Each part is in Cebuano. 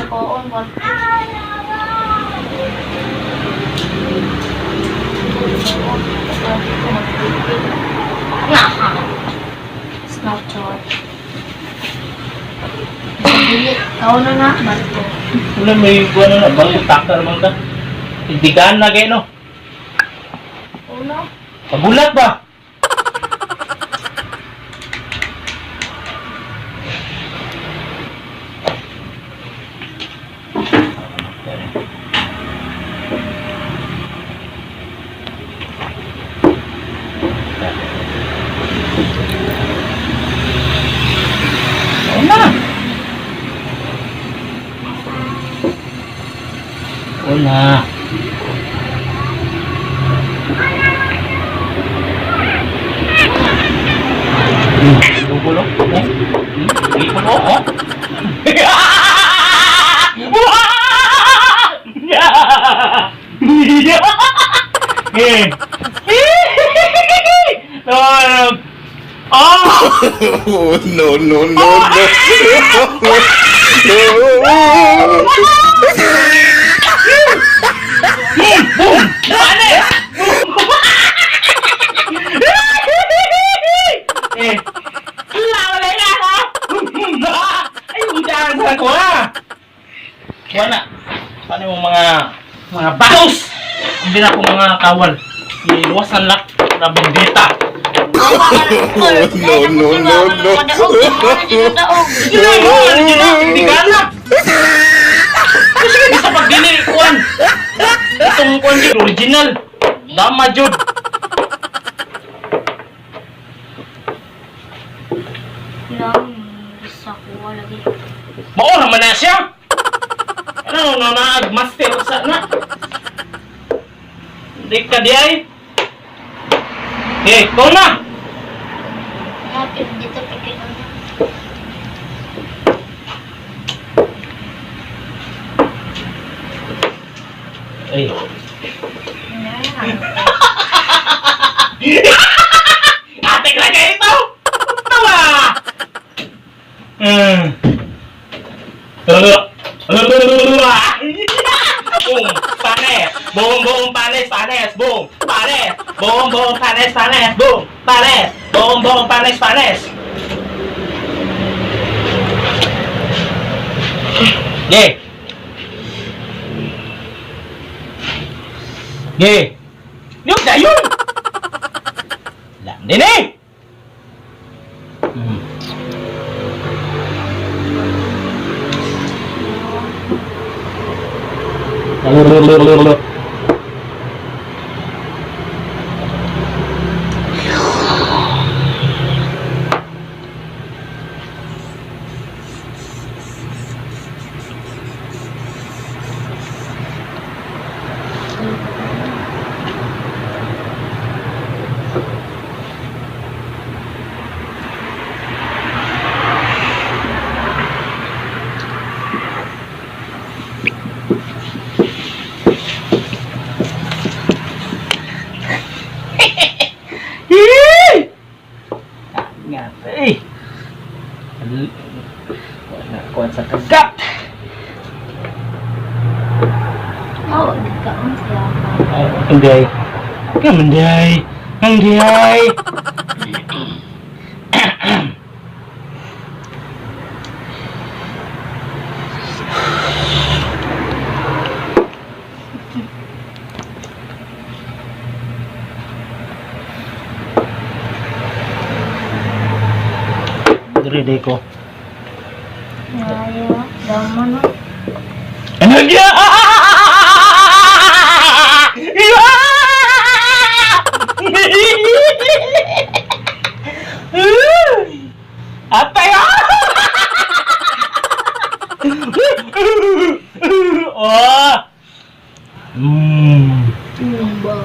Koon, kwarto. Snapchat. Dili, kao na na, barko. Wala may kuan na bang takar man ka. Indigan na kay no. Uno. Pagulat ba? Una. Una. Gugulo. Eh? Gugulo. Oh. Eh. No, no. Oh! Oh, no, no, no, no. Boom! Boom! Panes! Eh. Wala na ha? Ay, udahan sa ko ha. Wala. Paano yung mga baos? Hindi na ako mga kawal. Iluwasan lang na bendita. Oh, no, no, no, no. Madaog. Yun mo, ano yun na? Hindi ka na. Kasi hindi sa pagdili, kuwan. Itong kuwan yun, original. Dama, Jud. Lang, sa kuha lagi. Mao naman na siya. Ano, na naag master sa na. Hindi ka di ay. Eh, ikaw na. Happy dito pagkita na. Ay. Ate ka kayo ito! Tawa! Boom! Panes! Boom, boom, panes, panes! Boom! Panes! Boom, boom, panes, panes! Boom! Panes! Boom, boom, panes, panes! Ge! Ge! Yung dayon! Lang din eh! Nga, eh. Wala kuwan sa kagat. Oh, nagkaon siya. Ay, hindi. Hindi. Hindi. Dire ko. Ngayo, damo no. Ano niya? Apa ya? Oh. Tumba.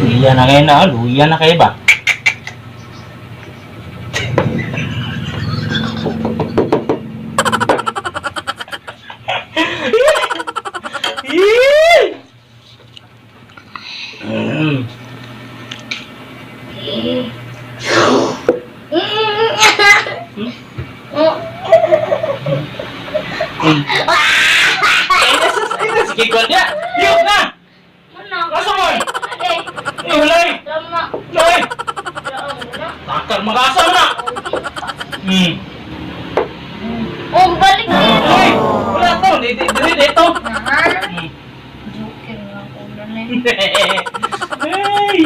Luya na kayo na, luya na kayo ba? Ay, nasa, ay, nasa, kikon niya. Yuk na! Muna. Asa mo? Eh, Ay, hulay! lama. Hulay! Lama na. Takar, mag-asa mo na! Oh, balik na. Uy! Wala to! Dito, dito, dito! Nah. Joker nga ako na eh. Hey!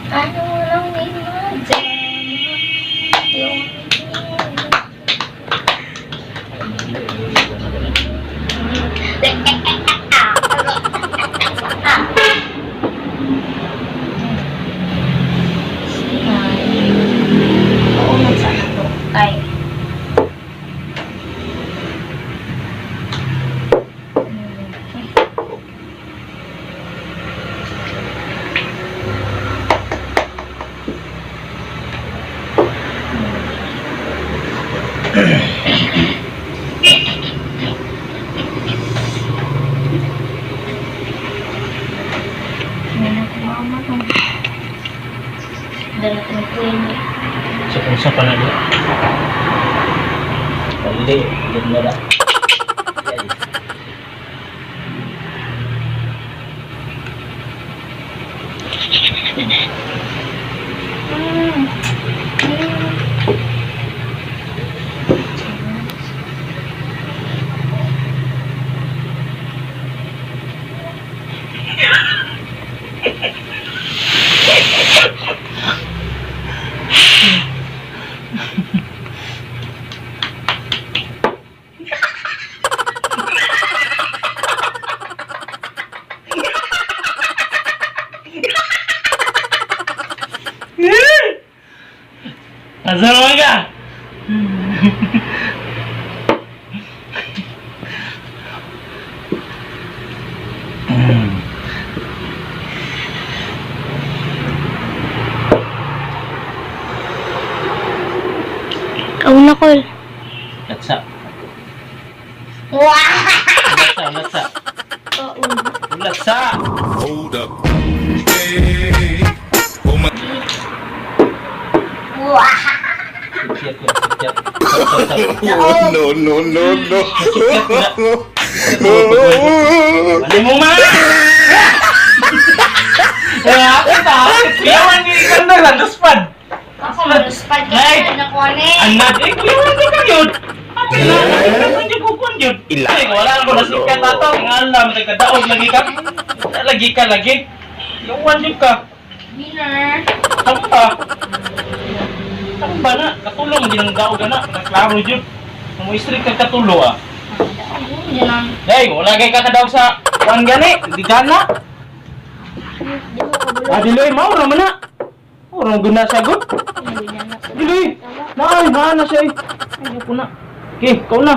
Ano lang imagine yung Oo, man sana to. Ay. May nakumama to. Dala ko queen. Sa kung sa panalo. Pali, yun na lang. Asa naman ka? Ikaw na, Col. Latsa. Wow! Latsa, latsa. Oo. Latsa! Hold up. Hey. Oh my. Wow! Sikyat ko, sikyat. Sap, sap, sap. Oh, no, no, no, no. Mali mo ma! Eh, ako ta. Kuyawan ni Kanda lang, luspad. Ako, maluspad ka Ay! na. Nakuha na eh. Anak, eh, kuyawan ka ka yun. Ate na, nakita ko kung yun. Ila. Ay, wala ko nasikat ato. Nga alam, nagkadaog lagi ka. Lagi ka, lagi. Yawan yun ka. Winner. Tamba. Tamba na. Katulong, hindi nang daog na. Naklaro yun. Umuistrik ka katulo ah. Oo, yan ang... Hey, wala kay kakadaog sa kuan gani. Di gana. Di mo kabulo. Ah, diloy, mao ra man na. Ora guna sagot. Diloy. Naay, naa na siya eh. Ay, ko na. Okay, ikaw na.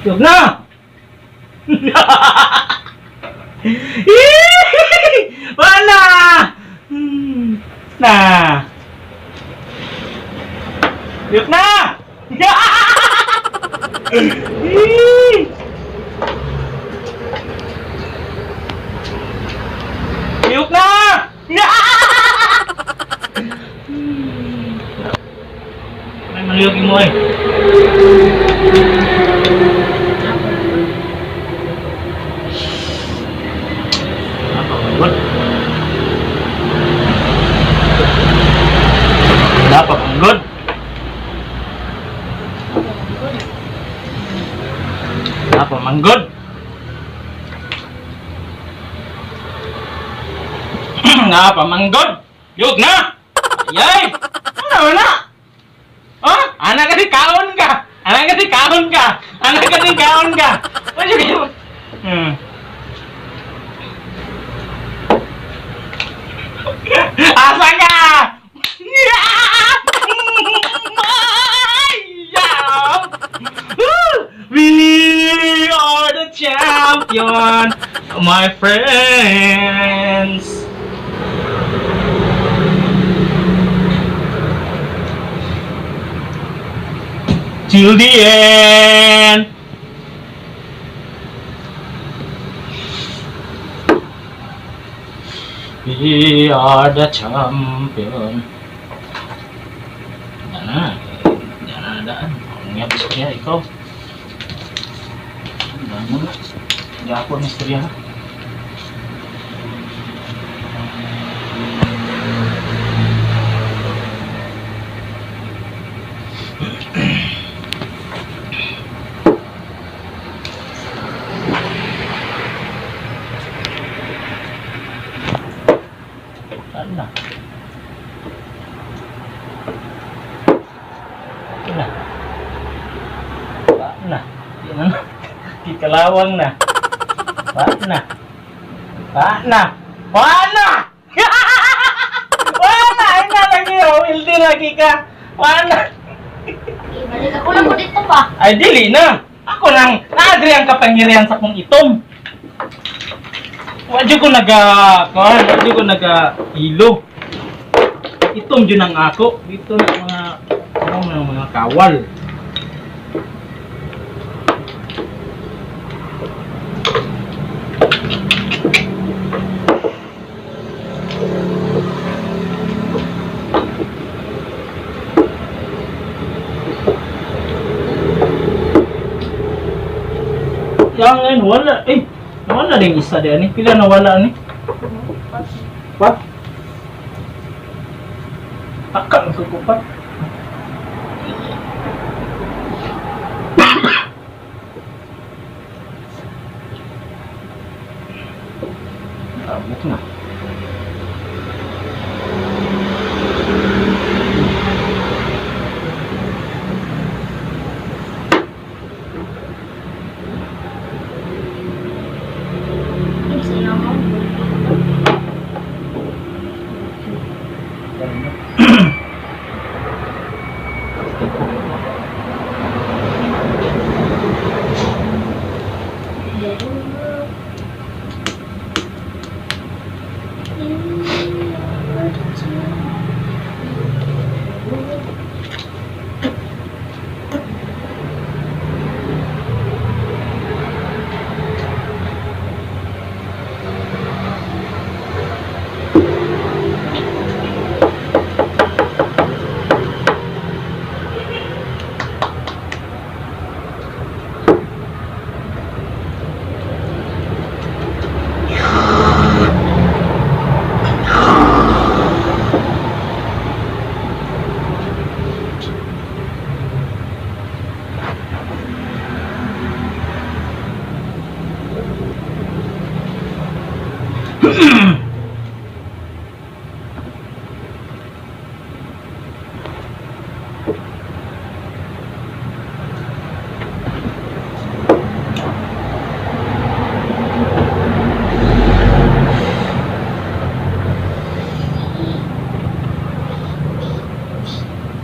Yug na! Wala! Na! Yug na! Yug na! Ay, maliyog mo eh. Napapanggod. Napamanggod. Napamanggod. Yug na! Yay! Ano na? Oh, anak kasi kaon ka. Anak kasi kaon ka. Anak kasi kaon ka. Ano yun? Asa ka? We are the champion, my friends. Till the end. We are the champion. Dana, dana, daan. Ang ngap siya, ikaw. Dana na. Hindi ako ang istorya. Ha? Saan na? Ito na. Ba na. Di na na. Kikalawang na. Ba na. Ba na. Ba na! Ba na! Ay na lagi oh. Hindi lagi ka. Ba na. Ibalik ako lang ko dito ba? Ay dili na. Ako lang. Naadri ang kapangyarihan sa kong itom. Wa jud ko naga kuan, wa jud ko naga ilo. Itom jud ang ako. Dito na mga ano mga kawal. Yang ngayon, wala. Eh, nawala din isa diyan eh. Pila nawala ni? Pat? Takang sukupat. Tabok na. Saya mo.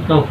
Go.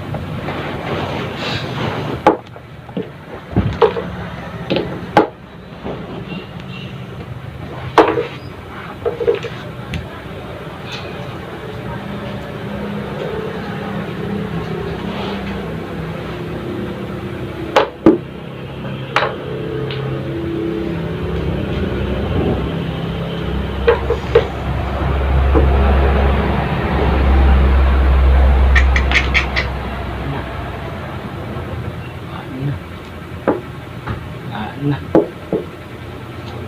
Ah, na.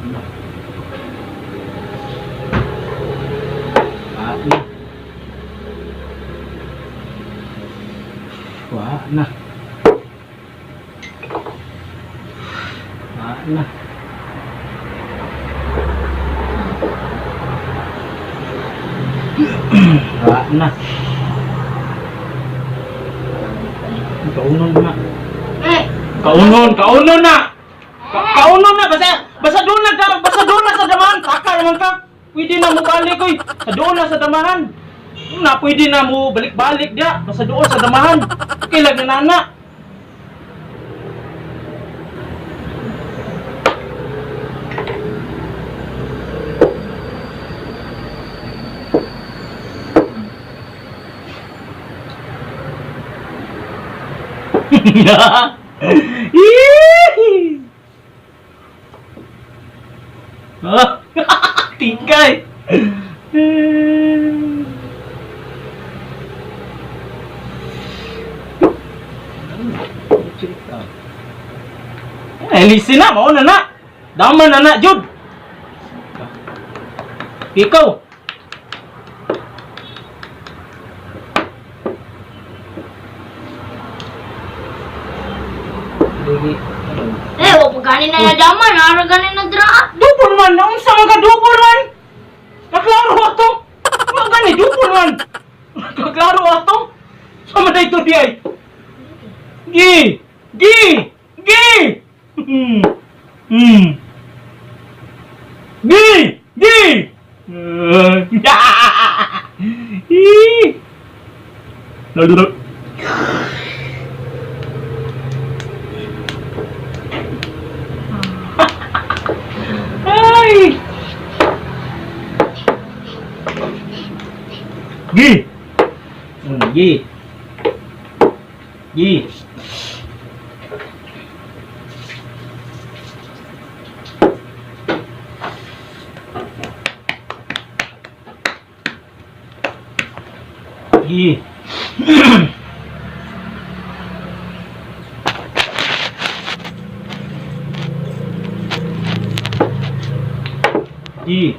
Na. Ah, na. Wa na. Wa na. Wa na. Kaunon na. Eh! Kaunon, kaunon na. Kaunon na basta basta doon na ka, basta doon na sa damahan. Taka naman ka. Pwede na mo balik oy. Sa doon na sa damahan. Na pwede na mo balik-balik dia. Basta doon sa damahan. Okay lang na nana. Yee! Ah, Tingkay. Eh, listen na, mauna na. Dama na na, Jud. Ikaw. Dili. Eh, wa pa gani na nadaman. Ara gani na dra. Dupon man, naunsa man ka dupon man. Naklaro ato. Mga gani dupon man. Naklaro ato. Sa man ito di ay. Gi! Gi! Gi! Gi! Gi! Ih! Lalo. Ay! Gi! Gi. Gi. Gi. Gi.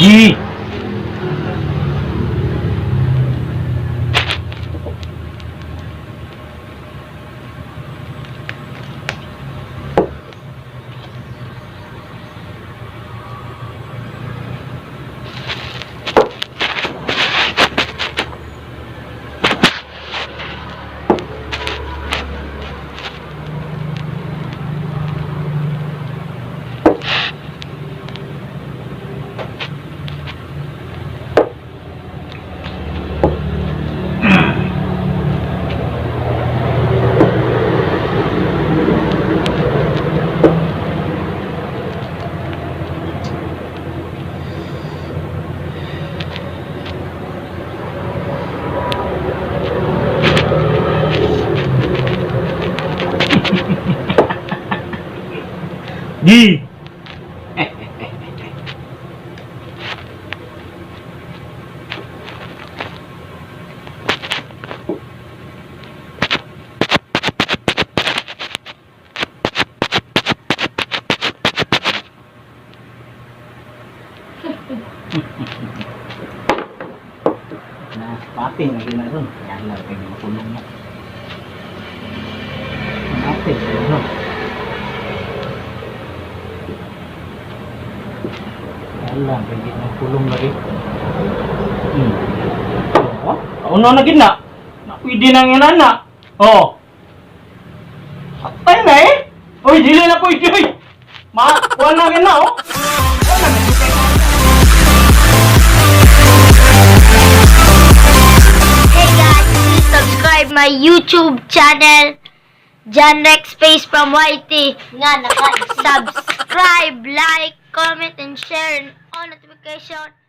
Gi. Gi. Na pating lagi na ron. Kaya lang kayo makulong na. Natin, ano? Alam, hindi na kulong lagi. Oh, kauno na gid na. Na pwede na nga na. Oh. Patay na eh. Oy, dili na pwede oy. Ma, wala na gid na oh. Wala na. Hey guys, please subscribe my YouTube channel, John Rex Space from YT. Nga naka-subscribe, like, comment, and share, and on notification.